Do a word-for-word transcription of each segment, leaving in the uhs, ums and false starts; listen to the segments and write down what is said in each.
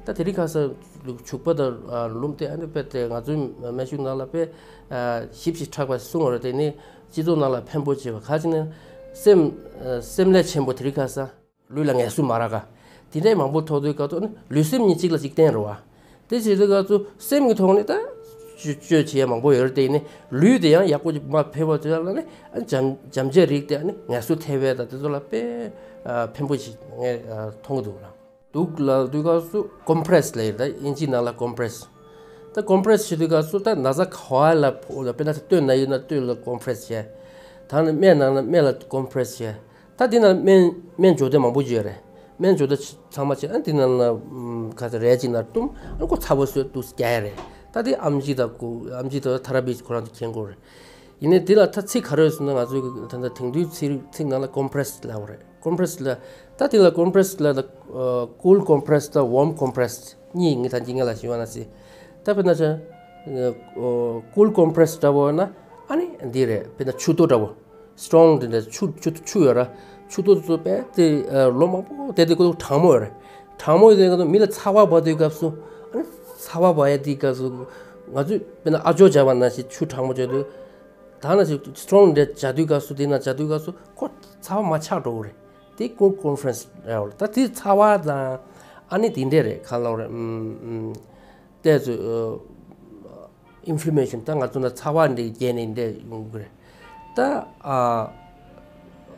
ད་དེ་རིང་ཁ་སང་བྱུག་པ་དང་ལུམ་དེ་ཨ་ནི་དཔེ་དེ་ང་ཚོའི་སྨན་གཞུང་ནང་ལ་དཔེ་ཞིབ་ཞིབ་ཆགས་པ་གསུང་བ་རེད། དེ་ནི་སྤྱི་ཚོགས་ནང་ལ་ཕན་པོ་བྱེད་པ་ག་ཅི་ནས་སེམས་སེམས་ལས་ཆེན་པོ་དེ་རིང་ཁ་སང་། ལུས་ལ་ངལ་གསོ་མ་རག་ག་དེ་འདྲའི་མང་པོ་ཐོག་དུས་སྐབས་སུ་ལུས་སེམས་གཉིས་གཅིག་ལ་གཅིག་བརྟེན་རེད་བ། དེ་བྱེད་དུས་སྐབས་སུ་སེམས་ཀྱི་ཐོག་ནས་ད་བཅོས་བཅོས་བྱེད་ཡ་མང་པོ་ཡོད་རེད། དེ་ཡིན་ནའི་ལུས་དེ་ཡང་ཡག་པོ་མ་ཕེབས་པ་དེ་ལ་ནི་འཇམ་འཇམ་འབྱར་རིགས་དེ་ནི་ངལ་གསོ་ཐེབས་པ་དང་དེ་ཚོ་ལ་དཔེ་ཕན་པོ་ཞིག་ངས་མཐོང་གི་འདུག་ལ། དུག་ལ་དུས་སྐབས་སུ་ཀོམ་པི་རེ་སི་ལབ་ཡོད་རེད། ད་དབྱིན་ཇིའི་ནང་ལ་ཀོམ་པི་རེ་སི། ད་ཀོམ་པི་རེ་སི་བྱེད་དུས་སྐབས་སུ་ད་ན་ཚ་ག་བ་ལ་ཕོག་ལ་དཔེར་ན་སྟོད་ན་ཡོད་ན་སྟོད་ལ་ཀོམ་པི་རེ་སི་བྱས། ད་ནི་སྨད་ན་ན་སྨད་ལ་ཀོམ་པི་རེ་སི་བྱས། ད་འདི་ན་སྨན་སྨན་སྦྱོར་དེ་མང་པོ་ཡོད་རེད། སྨན་སྦྱོར་དེ་ཚང་མ་བྱས་ཨ་འདི་ན་ན་ཁ་ཚ་རས་ཅིག་ན་བཏུམ་ཨ་ཁོ་ཚ་པོ་བཟོས་འདུག་རྒྱག་ཡ་རེད། ད་འདི་ཨམ་ཆི་དང་ཁོ་ཨམ་ཆི་དང་ཐ་ར་པི་ཁོ་རང་ཚོ་མཁྱེན་གོ་རེད། ཡིན་ནའི་འདི་ལ་ད་ཚིག་ག་རེ་ཡོད་ཟེར་ན་ང་ཚོའི་ད་ལྟ་དེང་དུས་ཚིག་ཚིག་ནང་ལ་ཀོམ་པི་རེ་སི་ལབ་པ་རེད། ཀོམ་པི་རེ་སི་ལ་ད་འདི་ལ་ཀོམ་པི་རེ་སི་ལ་ད་ཀུལ་ཀོམ་པི་རེ་སི་དང་ཝོམ་ཀོམ་པི་རེ་སི་གཉིས་ངས་ད་འཇིགས་ངེས་ལ་ཞུ་བ་ན་སི། ད་དཔེར་ན་ཆ་ཀུལ་ཀོམ་པི་རེ་སི་འདྲ་པོ་ན་ཨ་ནི་འདི་རེད། དཔེར་ན་ཆུ་ཏོ་འདྲ་པོ། སི་ཊོང་དེ་འདྲ་ཆུ་ཆུ་ཆུ་ཡོད་ར། ཆུ་ཏོ་ཚོ་པས་དེ་ལོ་མང་པོ་དེ་དེ་ཀོ་གྲང་མོ་ཡོད་རེད། གྲང་མོ་ཡོད་དེ་མི་ལ་ཚ་བ་བབས་དུས་སྐབས་སུ་ཨ་ནི་ཚ་བ་བབས་ཡ་དེའི་སྐབས་སུ་ང་ཚོས་དཔེར་ན་ཨ་ཇོ་བྱ་བ་ནང་བཞིན་ཆུ་གྲང་མོ་བྱས་དུས་ད་ནང་བཞིན་སི་ཊོང་དེ་འདྲ་བྱ་དུས་སྐབས་སུ་དེ་ན་བྱ་དུས་སྐབས་སུ་ཁོ་ཚ་བ་མ་ཆགས་འགྲོ་གི་རེད། དེ་ཀུལ་ཀོམ་པི་རེ་སི་རེད། ད་དེ་ཚ་བ་དང་ཨ་ནི་དེ་འདྲ་རེད་ཁ་ལོ་རེད། ཨུམ་ཨུམ། ཏོག་ཙམ་ཨིན་ཕི་ལེ་མེ་ཤན་ད་ང་ཚོ་ན་ཚ་བ་འདི་རྒྱས་ནས་འདི་ཡོང་གི་རེད། ད་ཨ་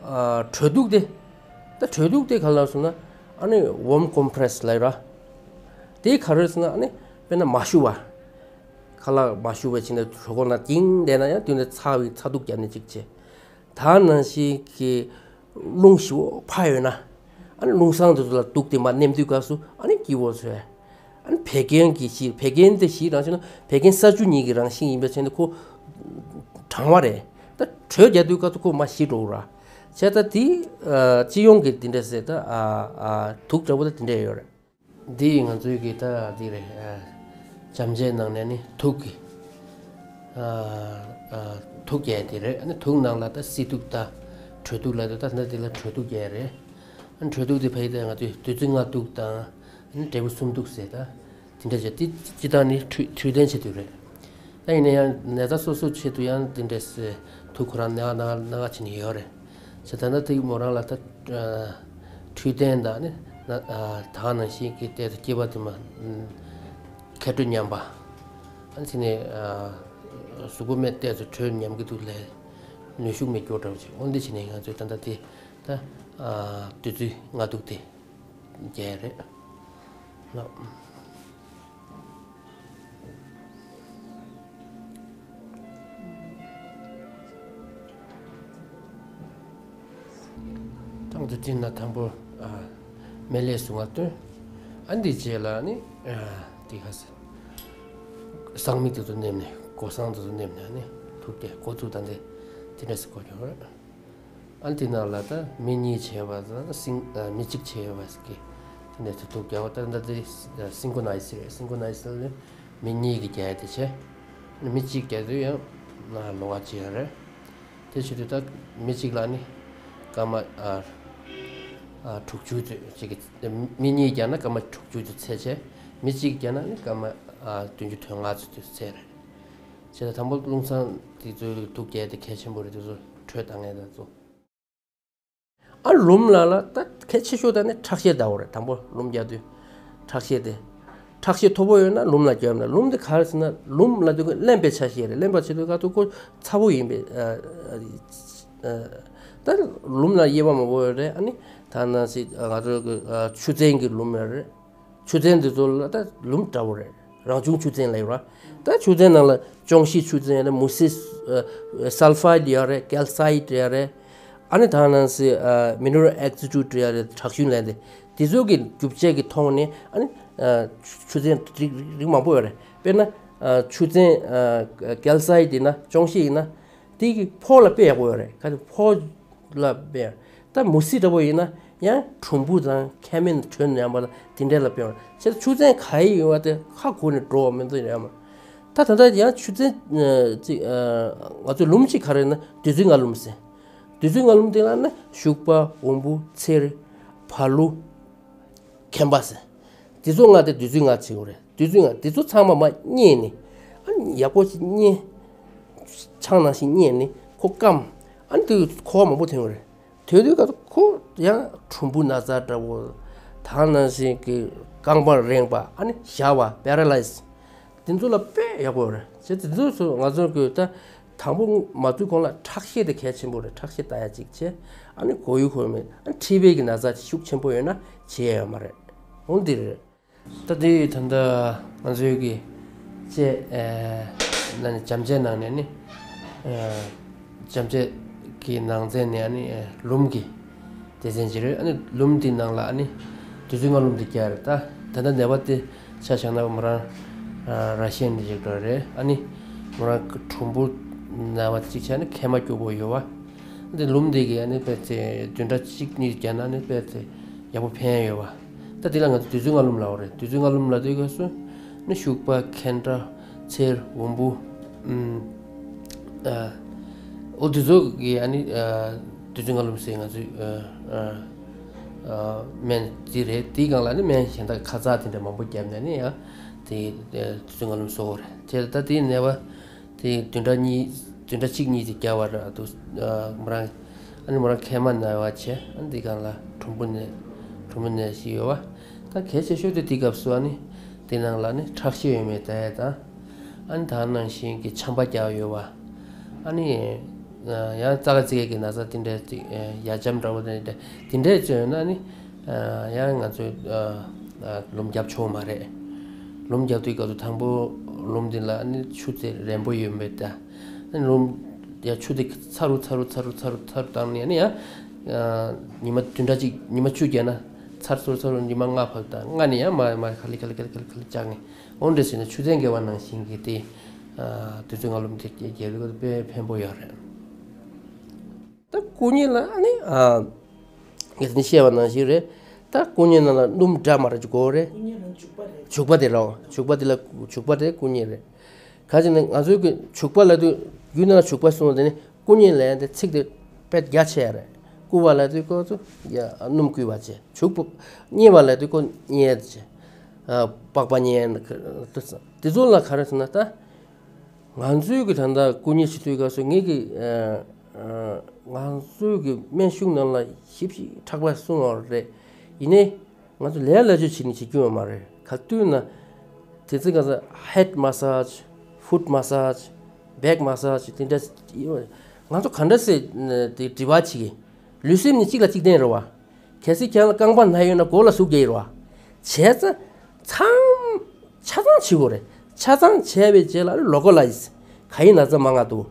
ཨ་དྲོད་དུགས་དེ་ད་དྲོད་དུགས་དེ་ག་ལ་སོང་ན་ཨ་ནི་ཝོམ་ཀོམ་པི་རེ་སི་ལབ་ར། དེ་ག་རེ་སོང་ན་ཨ་ནི་དཔེར་ན་མ་ཞུ་བ་ཁ་ལག་མ་ཞུ་བ་བྱས་ནས་གྲོད་ཁོག་ན་གྱིང་བསྡད་ན་ཡང་དུས་ནས་ཚ་བའི་ཚ་དུགས་བརྒྱབ་ནས་ཅིག་བྱས། ད་ནང་བཞིན་གྱི་རླུང་ཞེ་པོ་འཕར་ཡོད་ན། ཨ་ནི་རླུང་གསང་དེ་ཚོ་ལ་དུག་དེ་མར་མནན་དུས་སྐབས་སུ་ཨ་ནི་སྐྱིད་པོ་བཟོས། ཨ་ནི་བད་ཀན་གྱི་གཞི་བད་ཀན་དེ་གཞི་རང་བཞིན་ན་བད་ཀན་ས་ཆུ་གཉིས་ཀྱི་རང་བཞིན་ཡིན་པའི་ཆ་ནས་ཁོ་གྲང་བ་རེད། ད་དྲོད་རྒྱག་དུས་སྐབས་སུ་ཁོ་མར་ཞི་འགྲོ་གི་ར། བྱས་ཙང་དེ་ཨ་སྤྱི་ཡོངས་ཀྱི་དེ་འདྲ་ཟེར་ད་ཨ་ཨ་དུག་འདྲ་པོ་ད་དེ་འདྲ་ཡོད་རེད། འདི་ཡིས་ང་ཚོའི་གི་ད་འདི་རེད། ཨ་བྱམས་བརྩེའི་ནང་ནས་ནི་དུག་གི་ཨ་ཨ་དུག་རྒྱག་དེ་རེད། ཨ་ནི་དུག་ནང་ལ་ད་སྲིད་དུག་ད་དྲོད་དུག་ལ་ད་ད་འདི་ལ་དྲོད་དུག་རྒྱག་རེད། ཨ་ནི་དྲོད་དུག་དེ་ཕ་གི་ད་ང་ཚོའི་བདུད་རྩི་ལྔ་དུག་དང་ཨ་ནི་འབྲས་བུ་གསུམ་དུག་ཟེར་ད། དེ་འདྲ་བྱས་ཏེ་སྤྱི་བཏང་ནི་འཕྲོད་འཕྲོད་བསྟེན་བྱེད་དུས་རེད། ད་ཡིན་ན་ཡང་ནད་རྟགས་སོ་སོའི་ཆེད་དུ་ཡང་དེ་འདྲས་སེ་དུག་ཁོ་རང་ན་ན་ན་ག་བྱེད་ནི་ཡོད་རེད། བྱས་ད་ན་དེ་མོ་རང་ལ་ད་འཕྲོད་བསྟེན་དང་ནི་ན་ད་ག་ནང་བཞིན་གྱི་ལྟས་དང་སྐྱེས་པ་དེ་མ་མཁལ་དྲོད་ཉམས་པ། ཨ་ནི་དེ་ནས་གཟུགས་པོ་མེད་ལྟས་སུ་དྲོད་ཉམས་ཀྱི་འདུག་ལས་ནུས་ཤུགས་མེད་སྐྱོ་འདྲ་བ་ཅིག་འོ་འདི་བྱས་ནས་ང་ཚོས་ད་ལྟ་དེ་ད་བདུད་རྩི་ལྔ་དུག་དེ། རྒྱས་རེད། ལགས། དང་དུ་བསྟུན་ན་དང་པོ་ཨ་མེ་ལྷའི་གཟུངས་སྔགས་བཏོན། ཨ་འདི་རྗེས་ལ་ནི་ཨ་འདི་ག་ཟེར། གསང་མིག་དེ་ཚོ་མནན་ནས་གོ་གསང་དེ་ཚོ་མནན་ནས་ནི་ཐུགས་རྒྱལ་གོ་ཚུགས་དང་དེ་དེ་འདྲ་ཟེར་གོ་རྒྱུ་རེད། ཨ་དེ་ནང་ལ་ད་མི་གཉིས་བྱས་པ་དང་སིང་ཨ་མི་གཅིག་བྱས་པ་ཟེར་གི་དེ་འདྲ་ཚོ་འདུག་རྒྱ་བ་ད་ད་དེ་སིང་ཀོ་ནའི་ཟི་རེད། སིང་ཀོ་ནའི་ཟི་ལ་མི་གཉིས་ཀྱི་རྒྱ་དེ་བྱས། མི་གཅིག་རྒྱ་དེ་ཡང་ལོགས་ཀ་བྱས་ཡོད་རེད། དེ་བྱེད་དུས་ད་མི་གཅིག་ལ་ནི་སྐར་མ་ཨ་ཨ་དྲུག་ཅུ་ཙམ་ཅིག་གི་མི་གཉིས་རྒྱ་ན་སྐར་མ་དྲུག་ཅུ་ཙམ་ཚད་བྱས། མི་གཅིག་རྒྱ་ན་ནི་སྐར་མ་ཨ་བདུན་ཅུ་དོན་ལྔ་ཙམ་དུ་ཚད་རེད། བྱས་ཙང་དང་པོ་རླུང་གསང་དེ་ཚོའི་དུག་རྒྱག་དེ་གལ་ཆེན་པོ་རེད། དེ་ཚོ་དྲོད་བཏང་ངེས་དང་ཚོ། ཨ་ལུམ་ལ་ལ་ད་གལ་ཆེ་ཤོས་ད་ནི་ཁྲག་ཤེད་འདྲ་བོ་རེད། དང་པོ་ལུམ་རྒྱག་དུས་ཁྲག་ཤེད་དེ། ཁྲག་ཤེད་མཐོ་པོ་ཡོད་ན་ལུམ་ལ་རྒྱབ་ན། ལུམ་དེ་ག་རེ་ཟེར་ན་ལུམ་ལ་དུས་ཀྱི་རླན་པའི་ཆ་ཤས་རེད། རླན་པ་བྱེད་དུས་ག་དུས་ཁོ་ཚ་པོ་ཡིན་པས། ཨ་ཨ་ད་ལུམ་ལ་དབྱེ་བ་མང་པོ་ཡོད་རེད། ཨ་ནི་ད་ནང་བཞིན་ང་ཚོ་གི་ཨ་ཆུ་ཚན་གྱི་ལུམ་ཡོད་རེད། ཆུ་ཚན་འདི་ཚོ་ལ་ད་ལུམ་འདྲ་བོ་རེད། རང་བྱུང་ཆུ་ཚན་ལ་ཡོད་ར། ད་ཆུ་ཚན་ནང་ལ་ཅོང་ཞི་ཆུ་ཚན་ཡོད་རེད། མུ་སི་ཨ་སལ་ཕའིཌ་ཡོད་རེད། ཀལ་སའིཌ་ཡོད་རེད། ཨ་ནི་ད་ནང་བཞིན་ཨ་མི་ནེ་རལ་ཨེག་སི་ཊི་ཊུཊ་ཡོད་རེད། དྲག་ཤུན་ལས་དེ་དེ་ཚོ་གི་རྒྱུ་ཆ་གི་ཐོག་ནས་ཨ་ནི་ཨ་ཆུ་ཆུ་ཚན་རིགས་རིགས་རིགས་མང་པོ་ཡོད་རེད། དཔེར་ན་ཨ་ཆུ་ཚན་ཨ་ཀལ་སའིཌ་ཡིན་ན་ཅོང་ཞི་ཡིན་ན། དེ་གི་ཕོ་ལ་དཔེ་ཡག་པོ་ཡོད་རེད། ག་དེ་ཕོ་ལ་དཔེ་ཡག་ད་མུ་སི་འདྲ་པོ་ཡིན་ན་ཡང་གྲུམ་བུ་དང་ཁ་སྨན་དྲོད་ཉམས་པ་དང་དེ་འདྲ་ལ་དཔེ་ཡག་པོ་རེད། བྱས་ཙང་ཆུ་ཚན་ག་ཡི་ཡོད་པ་དེ་ཧ་གོ་ནས་འགྲོ་བ་མི་འདུག་ཡ་མ། ད་ད་ལྟ་ཡང་ཆུ་ཚན་ཨ་ཅིག་ཨ་ང་ཚོའི་ལུམ་གཅིག་ག་རེ་ཡིན་ན་བདུད་རྩི་ལྔ་ལུམ་ཟེར། བདུད་རྩི་ལྔ་ལུམ་དེ་ལ་ན་ཤུག་པ། འོམ་བུ། ཚེར། བ་ལུ། མཁན་པ་ཟེར། འདི་ཚོ་ལྔ་དེ་བདུད་རྩི་ལྔ་ཟེར་གྱི་ཡོད་རེད། བདུད་རྩི་ལྔ་འདི་ཚོ་ཚང་མ་མར་མཉེས་ནས། ཨ་ནི་ཡག་པོ་ཞིག་མཉེས། ཆང་ནང་བཞིན་མཉེས་ནས་ཁོ་སྐམ། ཨ་ནི་དེ་ཁོ་བ་མང་པོ་ཐོན་ཡོད་རེད། དེ་དུས་སྐབས་སུ་ཁོ་ཡང་གྲུམ་བུ་ན་ཚ་འདྲ་བོ། ད་ནང་བཞིན་གྱི་རྐང་པ་རེངས་པ། ཨ་ནི་ཞ་བ་པེ་ར་ལའི་སི། དེ་ཚོ་ལ་དཔེ་ཡག་པོ་ཡོད་རེད། བྱས་ཙང་དེ་ཚོ་ཚོ་ང་ཚོ་གི་ད་དང་པོ་མ་བཙུགས་གོང་ལ་ཁྲག་ཤེད་དེ་གལ་ཆེན་པོ་རེད། ཁྲག་ཤེད་ལྟ་ཡ་གཅིག་བྱས། ཨ་ནི་མགོ་ཡུ་འཁོར་མེད། ཨ་ནི་མཁྲིས་པའི་གི་ན་ཚ་ཤུགས་ཆེན་པོ་ཡོད་ན་བྱེད་ཡ་ཡོད་མ་རེད། འོ་འདི་རེད། ད་དེ་ད་ལྟ་ང་ཚོའི་གི་དཔྱད། ཨེ་ན་ནི་བྱམས་ཆེན་ནང་ནས་ནི། ཨེ་བྱམས་ཆེན་གྱི་ནང་ཚན་ནས་ནི་ཨེ་ལུམ་གྱི་སྡེ་ཚན་ཅིག་རེད། ཨ་ནི་ལུམ་འདི་ནང་ལ་ཨ་ནི་བདུད་རྩི་ལྔ་ལུམ་འདི་བརྒྱབ་རེད། ད་ད་ལྟ་ནད་པ་དེ་ཆ་བཞག་ན་མོ་རང་ར་ཤི་ཡན་གཅིག་འདྲ་རེད། ཨ་ནི་མོ་རང་གི་གྲུམ་བུ་ན་བ་གཅིག་བྱས་ནི་མཁལ་མ་སྐྱུག་པོ་ཡོད་པ། འདི་ལུམ་འདི་གི་ཨ་ནི་དཔེ་དེ་བདུན་ཕྲག་གཅིག་གཉིས་བརྒྱབ་ན་ནི་དཔེ་དེ་ཡག་པོ་ཕན་ཡོད་པ། ད་འདི་ལ་ང་ཚོ་བདུད་རྩི་ལྔ་ལུམ་ལབ་པ་རེད། བདུད་རྩི་ལྔ་ལུམ་ལབ་དུས་སྐབས་སུ་ནི་ཤུག་པ། མཁལ་འདྲ། མཚེར། འོམ་བུ། ཨམ། ཨ། འོ་དེ་ཚོ་གི་ཨ་ནི་ཨ་བདུད་རྩི་ལྔ་ལུམ་ཟེར་ང་ཚོའི་ཨ་ཨ་ཨ་སྨན་འདི་རེད། དེའི་སྒང་ལ་ནི་སྨན་གཞན་དག་ཁ་ཚ་དེ་འདྲ་མང་པོ་བརྒྱབ་ནས་ནི་ཡང་དེ་ཨ་བདུད་རྩི་ལྔ་ལུམ་བཟོ་དགོས་རེད། དེ་ད་དེའི་ནད་པ། དེ་བདུན་ཕྲག་གཉིས། བདུན་ཕྲག་གཅིག་གཉིས་དེ་བརྒྱབ་པ་ར་འདུག་ཨ་མོ་རང་། ཨ་ནི་མོ་རང་མཁལ་མ་ན་བ་བྱས། ཨ་ནི་འདི་སྒང་ལ་གྲུམ་བུ་ནད། གྲུམ་བུ་ནད་ཞིག་ཡོད་པ། ད་གལ་ཆེ་ཤོས་དེ་དེའི་སྐབས་སུ་ཨ་ནི་དེ་ནང་ལ་ནི་ཁྲག་ཤེད་ཡོད་མེད་ལྟ་ཡ་དང་། ཨ་ནི་ད་ནང་བཞིན་གྱི་ཆམ་པ་རྒྱག་ཡོད་པ། ཨ་ནི་ཡང་རྩ་ཁ་རྩི་ཁའི་གི་ན་ཚ་དེ་འདྲ་ཅིག་ཡ་འཇམ་འདྲ་བོ་དེ་འདྲ་དེ་འདྲ་ཅིག་ཡོད་ན་ནི། ཡང་ང་ཚོས་ལུམ་རྒྱབ་ཆོག་མ་རེད། ལུམ་རྒྱབ་དུས་སྐབས་སུ་དང་པོ་ལུམ་འདི་ལ་ནི་ཆུ་དེ་རན་པོ་ཡོད་མེད་ལྟ། ལུམ་ཡ་ཆུ་དེ་ཚ་རུ་ཚ་རུ་ཚ་རུ་ཚ་རུ་ཚ་རུ་བཏང་ནས་ནི་ཡང་ཉི་མ་བདུན་ཕྲག་གཅིག་ཉི་མ་བཅུ་བརྒྱབ་ན་ཚར་ཚུར་ཚ་རུ་ཉི་མ་ལྔ་བབས་དང་ལྔ་ནས་ཡང་མ་མ་ཁ་ལི་ཁ་ལི་ཁ་ལི་ཁ་ལི་ཁ་ལི་བཅག་ནས། འོ་འདྲ་ཟེར་ན་ཆུ་ཚན་བརྒལ་བ་ནང་བཞིན་གྱི་དེ་བདུད་རྩི་ལྔ་ལུམ་དེ་རྒྱབ་དུས་སྐབས་སུ་དཔེ་ཕན་པོ་ཡོད་རེད། ད་སྐུ་མཉེ་ལ་ཨ་ནི་ཨ། ངས་ནི་བཤད་པ་ནང་བཞིན་རེད། ད་སྐུ་མཉེ་ནང་ལ་སྣུམ་འདྲ་མ་འདྲ་ཅིག་དགོས་རེད། སྐུ་མཉེ་ནང་བྱུག་པ་རེད། བྱུག་པ་དེ་ལ་བྱུག་པ་དེ་ལ་བྱུག་པ་དེ་སྐུ་མཉེ་རེད། ག་ཅི་ནས་ང་ཚོའི་གི་བྱུག་པ་ལབ་དུས་རྒྱུད་ནང་ལ་བྱུག་པ་གསུངས་པ་དེ་ནི་སྐུ་མཉེ་ལབ་ཡ་དེ་ཚིག་དེ་དཔེ་རྒྱ་ཆེ་ཡ་རེད། བསྐུ་བ་ལབ་དུས་ཁོ་ཚོ་ཡ་སྣུམ་བསྐུས་པ་བྱས། བྱུག་པ་མཉེ་བ་ལབ་དུས་ཁོ་མཉེ་ཡ་དེ་བྱས། ཨ་པགས་པ་མཉེ་ཡ་དེ་ཚོ་ལ་ག་རེ་ཟེར་ན་ད། ང་ཚོའི་གི་ད་ལྟ་སྐུ་མཉེ་བྱེད་དུས་སྐབས་སུ་ངེད་ཀྱི་ཨ་ཨ་ང་ཚོའི་གི་སྨན་གཞུང་ནང་ལ་ཞིབ་ཞིབ་ཕྲ་བ་གསུངས་ཡོད་རེད། ཡིན་ནའི་ང་ཚོ་ལས་སླ་བཅོས་བྱེད་ནི་བྱེད་རྒྱུ་ཡོད་མ་རེད། ག་དུས་ན་དེ་ཚོའི་སྐབས་སུ་head massage, foot massage, back massage དེ་འདྲ་ཡོད། ང་ཚོ་ག་འདྲ་སེ་དེ་དྲི་བ་བྱེད་ཀྱི། ལུས་སེམས་ནི་གཅིག་ལ་གཅིག་བརྟེན་རེད་བ། གལ་སྲིད་ཁྱེད་རང་ལ་རྐང་པ་ན་ཡོད་ན་མགོ་ལ་ཟུག་རྒྱག་ཡོད་རེད་བ། བྱས་ཙང་ཚང་ཆ་ཚང་བྱེད་དགོས་རེད། ཆ་ཚང་བྱས་པའི་རྗེས་ལ་localize ག་ཡི་ན་ཚ་མང་ང་འདུག་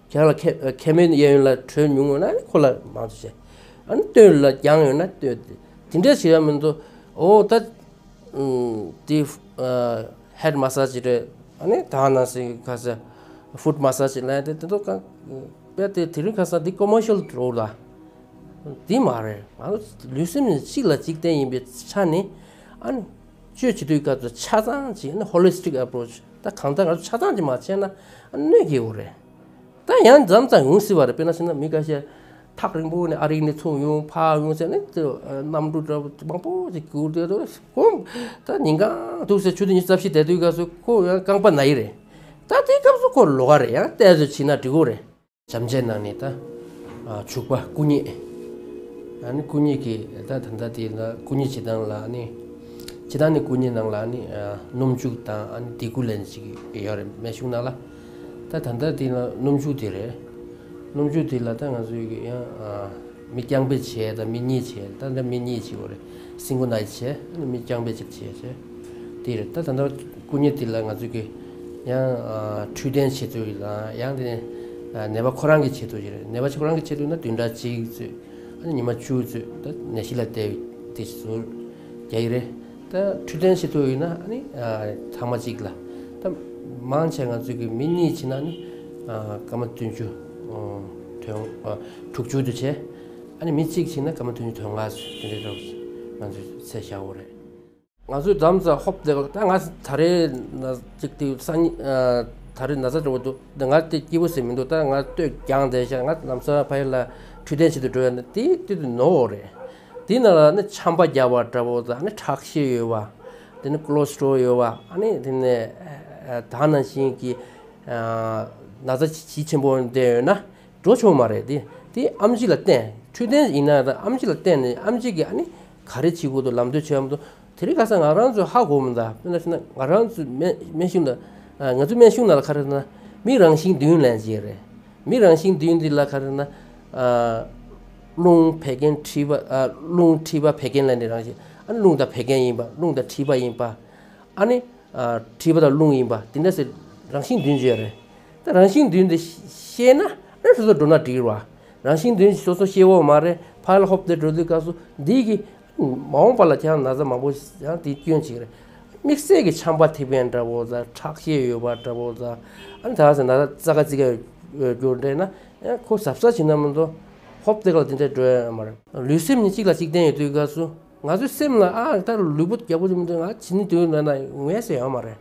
ཁྱེད་རང་ལ་མཁལ་མཁལ་མའི་གཡས་གཡོན་ལ་དྲོད་ཉུང་ངུ་ན་ཁོ་ལ་མང་ཙམ་བྱས། ཨ་ནི་སྟོད་ལ་རྒྱང་ཡོད་ན་སྟོད་དེ་འདྲ་བྱེད་ཡ་མི་འདུག་འོ་ད། ཨུམ། དེ་ཨ་head massage རེད། ཨ་ནི་ད་ནང་སྲིད་ཁ་ས་foot massage ལ་དེ་དེ་ཚོ་གང་དཔེ་དེ་དེ་རིང་ཁ་སང་འདི་commercial འགྲོ་ལ་འདི་མ་རེད། ང་ཚོ་ལུས་སེམས་གཅིག་ལ་གཅིག་བརྟེན་ཡིན་པའི་ཆ་ནས་ཨ་ནི་བཅོས་བྱེད་དུས་སྐབས་སུ་ཆ་ཚང་གཅིག་ཨ་ནི་holistic approach ད་གང་ལྟར་ང་ཚོ་ཆ་ཚང་གཅིག་མ་བྱས་ན་ཨ་ནི་གནོད་སྐྱེལ་འོ་རེད། ད་ཡང་མཚམས་མཚམས་ཡོང་སྲིད་པ་རེད། དཔེར་ན་བྱས་ན་མི་ཁ་ཤས་ཐག་རིང་པོ་ནས་ཨ་རིག་ནས་ཚུར་ཡོང་ཕར་ཡོང་ཟེར་ནས་དེ་གནམ་གྲུ་འདྲ་པོ་མང་པོ་ཞིག་སྒུག་བསྡད་འདུག་ཁོ་ད་ཉིན་གང་འདུག་ཟེར་ཆུ་ཚོད་ཉི་ཤུ་རྩ་བཞི་བསྡད་དུས་སྐབས་སུ་ཁོ་ཡང་རྐང་པ་ན་ཡི་རེད། ད་དེའི་སྐབས་སུ་ཁོ་ལོགས་ཀ་རེད། ཡང་བལྟས་ཚོད་བྱེད་ན་འགྲིག་གོ་རེད། བྱམས་ཆེན་ནང་ནས་ད་ཨ་བྱུག་པ་སྐུ་མཉེ། ཨ་ནི་སྐུ་མཉེ་གི་ད་ད་ལྟ་དེ་ལ་སྐུ་མཉེ་བྱེད་སྟངས་ལ་ནི་སྤྱིར་བཏང་ནི་སྐུ་མཉེ་ནང་ལ་ནི་ཨ་སྣུམ་བྱུག་དང་ཨ་ནི་ལྡེ་གུ་ལབ་ནི་ཅིག་ཡོད་རེད། སྨན་གཞུང་ནང་ལ། ད་ད་ལྟ་དེ་ལ་སྣུམ་བྱུག་དེ་རེད། སྣུམ་བྱུག་དེ་ལ་ད་ང་ཚོའི་གི་ཡང་ཨ་མི་རྐྱང་པས་བྱས་དང་མི་གཉིས་བྱས། ད་ལྟ་མི་གཉིས་བྱེད་དགོས་རེད། single night བྱས། ཨ་ནི་མི་རྐྱང་པས་ཅིག་བྱས་བྱས། དེ་རེད། ད་ད་ལྟ་སྐུ་མཉེ་དེ་ལ་ང་ཚོའི་གི་ཡང་ཨ་འཕྲོད་བསྟེན་བྱེད་ཚུལ་ལ་ཡང་དེ་ནས་ཨ་ནད་པ་ཁོ་རང་གི་ཆེད་དུ་ཞིག་རེད། ནད་པ་ཁོ་རང་གི་ཆེད་དུ་ན་བདུན་ཕྲག་གཅིག་ཚོད། ཨ་ནི་ཉི་མ་བཅུ་ཚོད་ད་ནད་གཞི་ལ་བལྟས་པའི་དེ་ཚོ་རྒྱག་གི་རེད། ད་འཕྲོད་བསྟེན་བྱེད་ཐུབ་ཡོད་ན་ཨ་ནི་ཨ་ཐེངས་མ་གཅིག་ལ། ད་མང་ཆེ་ང་ཚོའི་གི་མི་གཉིས་བྱེད་ན་ཨ་ནི་ཨ་སྐར་མ་བདུན་ཅུ་ཨ་ཐོན་ཨ་དྲུག་ཅུ་དུ་བྱས། ཨ་ནི་མི་གཅིག་བྱེད་ན་སྐར་མ་བདུན་ཅུ་དོན་ལྔ་དེ་འདྲའི་རབ་ང་ཚོས་ཚད་བཞག་ཡོད་རེད། ང་ཚོས་མཚམས་མཚམས་ཧོབ་དེ་ད་ང་ད་རེས་ན་ཅིག་དེ་སང་ཉིན་ཨ་ད་རེས་ན་ཚ་འདྲ་བོ་འདུག་ད་ང་དེ་སྐྱིད་པོ་ཟེར་མི་འདུག་ད་ང་སྟོད་རྒྱང་བསྡད་ཤག་ང་ལམ་སང་ཕ་གི་ལ་འཕྲོད་བསྟེན་བྱེད་དུ་འགྲོ་ཡ་ན་དེ་དེ་དུ་ནོར་བ་རེད། དེ་ནང་ལ་ནི་ཆམ་པ་རྒྱག་པ་འདྲ་བོ་དང་ནི་ཁྲག་ཤེད་ཡོད་པ། དེ་ནི་ཀོ་ལེ་སི་ཊོ་རོལ་ཡོད་པ། ཨ་ནི་དེ་ནས་ད་ནང་བཞིན་གྱི་ན་ཚ་ཇི་ཆེན་པོ་འདྲ་ཡོད་ན་འགྲོ་ཆོག་མ་རེད། དེ་དེ་ཨེམ་ཆི་ལ་བརྟེན། འཕྲོད་བསྟེན་ཡིན་ན་ད་ཨེམ་ཆི་ལ་བརྟེན་ནས་ཨེམ་ཆི་གིས་ཨ་ནི་ག་རེ་བྱེད་དགོས་འདུག་ལམ་སྟོན་བྱེད་ཡ་མི་འདུག་དེ་རིང་ཁ་སང་ང་རང་ཚོས་ཧ་གོ་མི་འདུག་དཔེར་ན་ང་རང་ཚོའི་སྨན་སྨན་གཞུང་ལ་ང་ཚོའི་སྨན་གཞུང་ནང་ལ་ག་རེ་ན་མི་རང་བཞིན་བདུན་ལབ་ཅིག་རེད། མི་རང་བཞིན་བདུན་འདི་ལ་ག་རེ་ན། རླུང་བད་ཀན་མཁྲིས་པ། རླུང་མཁྲིས་པ་བད་ཀན་ལབ་ནས་རང་བཞིན། ཨ་རླུང་དང་བད་ཀན་ཡིན་པ། རླུང་དང་མཁྲིས་པ་ཡིན་པ། ཨ་ནི་མཁྲིས་པ་དང་རླུང་ཡིན་པ། དེ་འདྲ་ཟེར་རང་བཞིན་བདུན་བརྗོད་རེད། ད་རང་བཞིན་བདུན་འདི་ཤེས་ན་ཨ་སོ་སོ་འགྲོ་ན་འགྲིག་རེད་བ། རང་བཞིན་བདུན་སོ་སོ་ཤེས་འོ་མ་རེད། ཕར་ལ་ཧོབ་སྟེ་འགྲོ་དུས་སྐབས་སུ་འདི་གི་མ་འོངས་པ་ལ་ཁྱེད་རང་ན་ཚ་མང་པོ་ཡང་དེ་སྐྱོན་ཅིག་རེད། དམིགས་བསལ་གྱི་ཆམ་པ་ཐིགས་པ་འདྲ་བོ་དང་ཁྲག་ཤེད་ཡོད་པ་འདྲ་བོ་དང་། ཨ་ནི་ད་ཟེར་ན་ད་རྩ་ཁ་ཙི་ག་རྒྱུ་འདྲ་ན་ཁོ་གཟབ་གཟབ་བྱེད་ན་མི་འདུག་ཧོབ་སྟེ་ག་ལ་དེ་འདྲ་འགྲོ་ཡ་མ་རེད། ལུས་སེམས་གཉིས་གཅིག་ལ་གཅིག་བརྟེན་ཡོད་དུས་སྐབས་སུ་ང་ཚོའི་སེམས་ལ་ཨ་ད་ལུས་པོ་རྒྱག་པོ་ཅིག་མི་འདུག་ང་བྱེད་ནི་དུས་ན་ན་ངས་ཟེར་ཡོད་མ་རེད།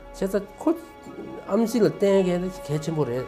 བྱས་ཙང་ཁོ་ཨེམ་ཆི་ལ་བརྟེན་མཁན་དེ་གལ་ཆེན་པོ་རེད།